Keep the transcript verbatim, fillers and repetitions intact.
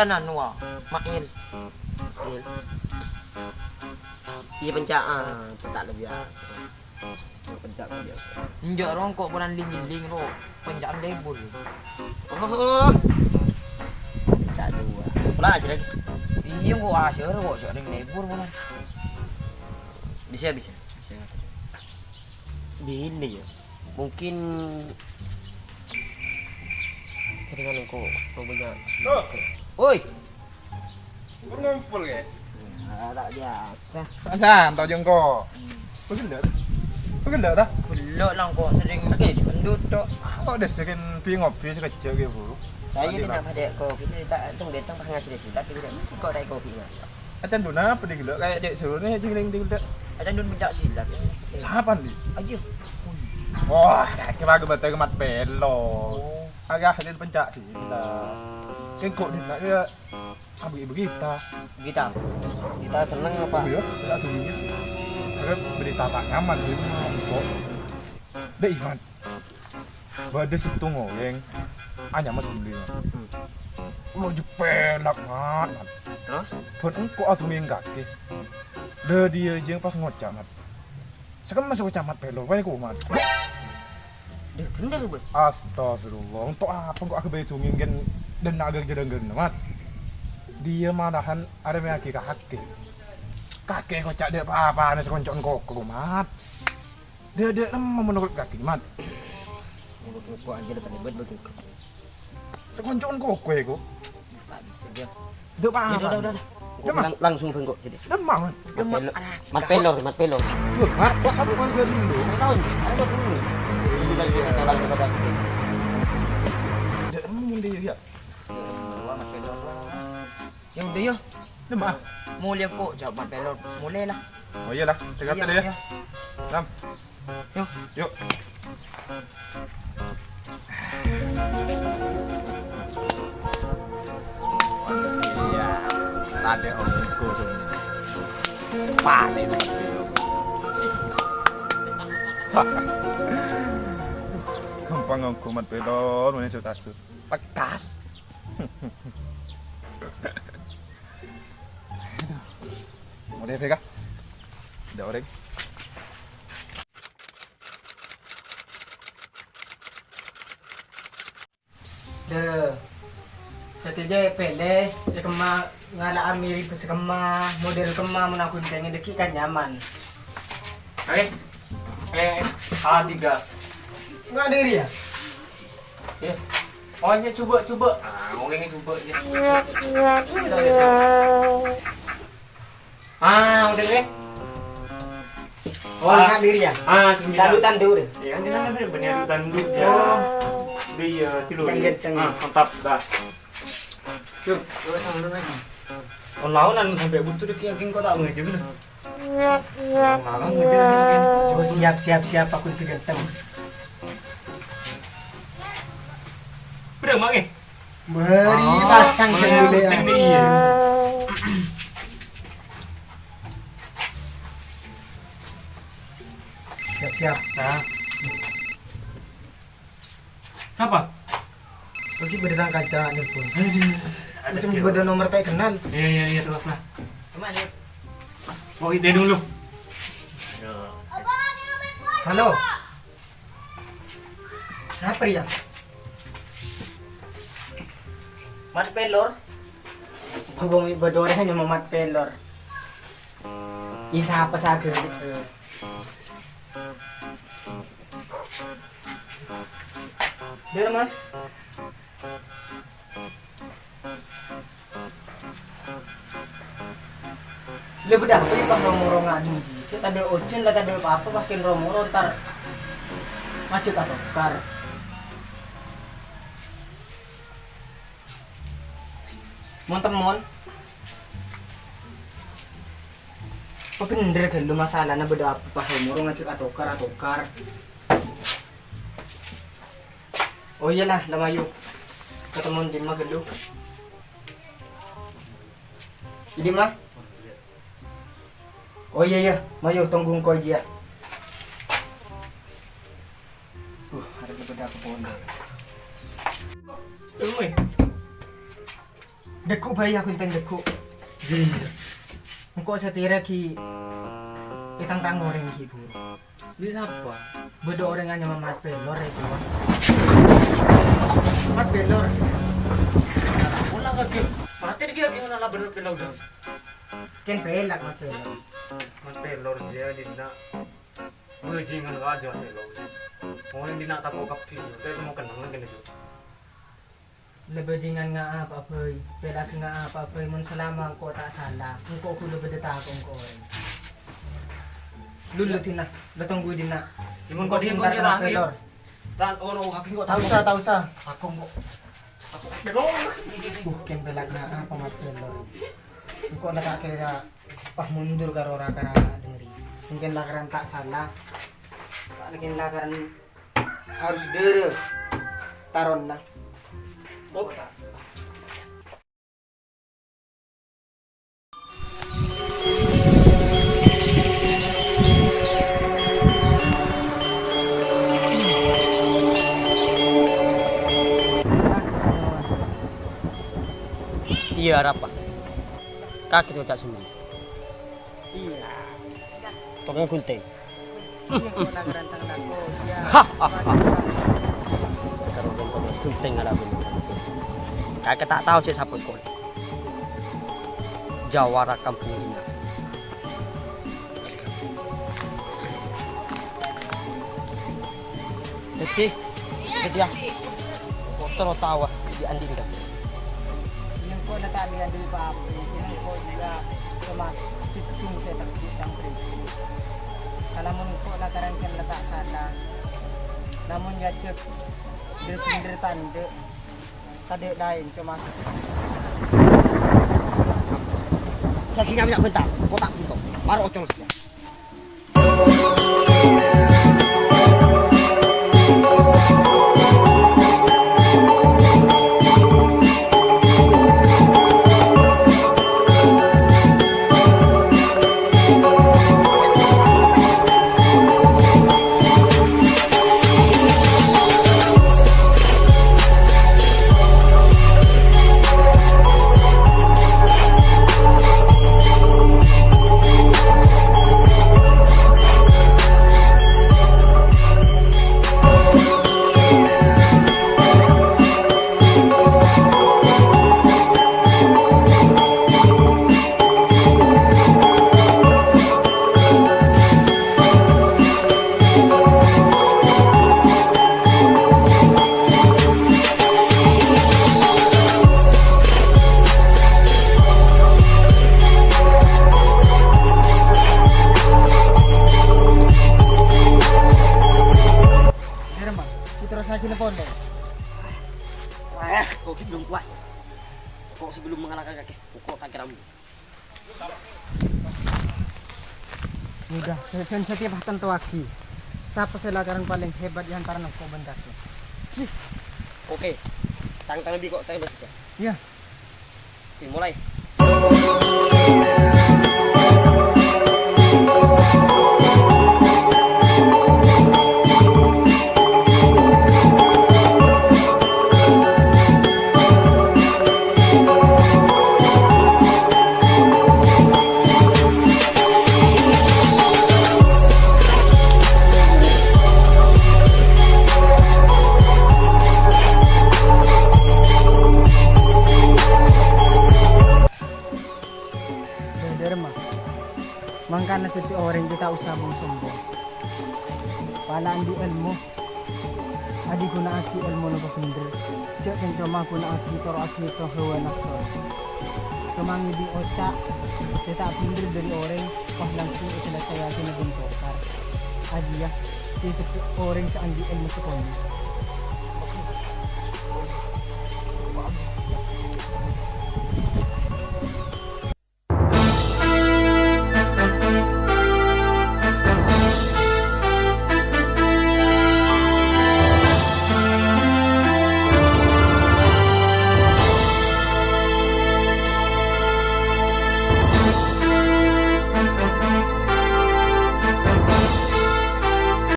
Kan anu, wa, Mail. Mail. Iyâ, penca'an, ta' luar biasa. Penca'an biasa. Enjâ' rongko' polana ling-ngiling, ro. Penca'an lebur. Oh. Pecah dua. Pola aja lagi. Iyâ, kok ajar, kok sering lebur, pola. Bisa, bisa. Bisa ngatur. Di ini ya. Mungkin seringan engko' rupanya. Loh. Woi. Ngumpul, ya? Ya, tak biasa. Santai, tau jengko. Pegel dah. Pegel dah, dah. Gellâ' lah engko' sering pendut, Cok. Kok desa kan pi ngopi sekejap, ya, Bu? Saya ini nak pada kopi, ini tak datang-datang pas ngaji silat, ini masih kok ada kopinya. Acan duna apa di gellâ'? Kayak cek suruh nih, cing ring di gellâ'. Acan dun pencak silat. Siapa, Di? Aja. Wah, kayak bagus betul mat pelo. Oh. Agak hadir pencak silat. Kayak kok di nak ya? Abi ibu kita. Kita. Kita seneng apa? Oh, iya, kita tuh ini. Ada berita tak nyaman sih, kok. Dek Iman. Bâdâ sèttong orèng anyama Suli, Mat. Hmm. Lo jepelak, Mat, Mat. Terus? Bân engko' adhungngèng kakè. Lah, dia jeng pas ngoca', Mat. Sakemma sè ngoca' Mat pèlo, wae ko, Mat. Dâ' bhender, Bân. Astagfirullah, untuk apa engko' aghâbây dhungngèng kèn dâ' na' aghâjâ dângghâna, Mat. Dia malahan arèmèyaghi ka kakè. Kakè ngoca' dâ' pa-apana sakonco'en koko, Mat. Dâ'-dâ' remma menurut kakè, Mat? Menurut engko' aja udah terlibat begitu. Sakonco'en koko, eko. Tak bisa, Jal. Dâ' pa-apa. Ya udah, udah, udah. Dâ' ma? Lang-, langsung bengkok sini. Dâ' ma, Mat? Dâ' ma? Mat Pelor. Mat Pelor, Mat Pelor. Mat, Mat, Mat Pelor dulu. Tahu, ayo dulu. Iya, iya. Kita langsung ke dalam. Dâ' remma mon dia, ya? Mat Pelor. Ya udah, ya. Dâ' ma? Molè engko', jawab Mat Pelor. Molè lah. Oh iyalah, tinggal tadi ya. Iya. Lam. Yuk. Yuk. Iya. Tadi om kosong. Panen. Gampang ngongkon Mat Pelor, mana suka su. Lekas. Mau deh, Vega. Ada orang. Dâ', satèya pèlè, è kemma ngala'a mirip sè kemma, model kemma, mon aghun kèngèng dâgghi' kan nyaman. Oke. Eh, A tiga. Enggak diri ya? Ya. Oh, ya, coba, coba. Ah, ngomongin coba, ya. Ah, udah, deh. Oh, ah, enggak diri ya? Ah, sembilan. Tandu-tandu, deh. Ya, kan, kita kan bener tandu, ya. Udah, iya, tidur. Yang ganteng. Ah, mantap, dah. Yuk, coba sama lu, Nek. Oh, lawanan sampai butuh deh, yakin kok tak ngejek, bener. Oh, siap, siap, siap, aku si ganteng. Udah, Mak, eh? Beri pasang sendiri, ya. Siap, siap. Nah. Siapa? Lagi bâdâ tang kaca nelpon. Aduh, ada. Cuma bâdâ nomor tak kenal. Iya, iya, iya, terus lah. Kemana? Oh, dia dulu. Aduh. Halo. Siapa ya? Mat Pelor. Hubungi bâdâ orèng nyama Mat Pelor. Ih, sapa saja? Dâ' remma? Lè bâdâ apa ya, Pak, romoro ngadu? Sè tadâ' ojhân la tadâ' apa-apa, pas kèng romoro entar ngajhâk atokar. Mon-temmon. Apa bhender ghâllu masalana bâdâ apa pas omor ngajhâk atokar-atokar. Oh iyalah, la mayu. Katemmo dimma ghâllu? Dimma? Oh iya, iya, mayu tonggu engko' jiyâ. Uh, arep bâdâ apa pon. Oi. Deggu' bhâi, aku enteng deggu'. Iyâ. Engko' satèya ghi' ètangtang orèng ghi' buru. Bi' sapa? Bâdâ orèng anyama Mat Pelor, è, Mat Pelor. Pola kakè. Matè dhiyâ, gimana lah bener pelor, dong? Kèng pelak Mat Pelor. Mat Pelor dhiyâ, dinna'. Bajingan aja, Mat Pelor. Orèng dinna' tako' kabbhi. Kayak mau kenal kan itu. La bajingan nga'a apa bhâi, pelak nga'a apa bhâi, mon salama engko' ta' sala, engko' ghulâ bâdâ tako' engko' orèng. Lu, lu, dinna', lu tonggu dinna'. Mon engko' kok dinna' dinna' pelor. Tan oro kaki kok ta' usah, ta' usah. Tako' engko'. Tako'. Bukan pelak nga'a apa Mat Pelor. Engko' la ta' kèra pas mundur karo ra-kara dengri. Mungkin lakaran ta' sala. Ta' mungkin lakaran harus dârâ taronna. Iyâ, arapa? Kakè sè oca' suli. Iyâ. Tokang ghunting. Iyâ, kok nang rantang tako', iyâ. Karo ghunting, ghunting ala ghunting. Kakè ta' tao cè' sapa kok. Jawara kampung dinna'. Dhâddhi, sedia. Kotor otawa di andin kan. Iyâ, engko' la ta' li-andin pa-apa, iyâ, engko' jiyâ coma sèttong sè tertib tang prinsip. Kalamun engko' lakaran kèn la ta' sala, namong nyajâk bhender-bhender tandhâ, tadâ' laèn coma Jagi nyamya bentar, kotak buntok. Maro ocol siya. Dârma, diterrosaghi polè. Wah, kok belum puas. Kok sebelum mengalahkan kakek, pokok tak kira. Yaudah, sè, sè, sè tèya pas tantoaghi. Sapa sè lakaran palèng hebat è antarana engko' bân kakè? Cih. Oke. Tang-tang bi' kok tang bas ka. Iyâ. Oke, mulai. Bhender, Ma. Mangkana dhâddhi orèng jiyâ ta' osa bhung-sombhung. Pola andi' èlmo. Adi ghuna'aghi èlmona pabhendher, jhâ' coma ghuna'aghi toro'aghi hawa nafsu. Coma ngèdhing oca' sè ta' bhendher dhâri orèng, pas langsung èsalèsèyaghi nèbân tokar. Ajiyâ, sè sebbhut orèng sè andi' èlmo sakonè'.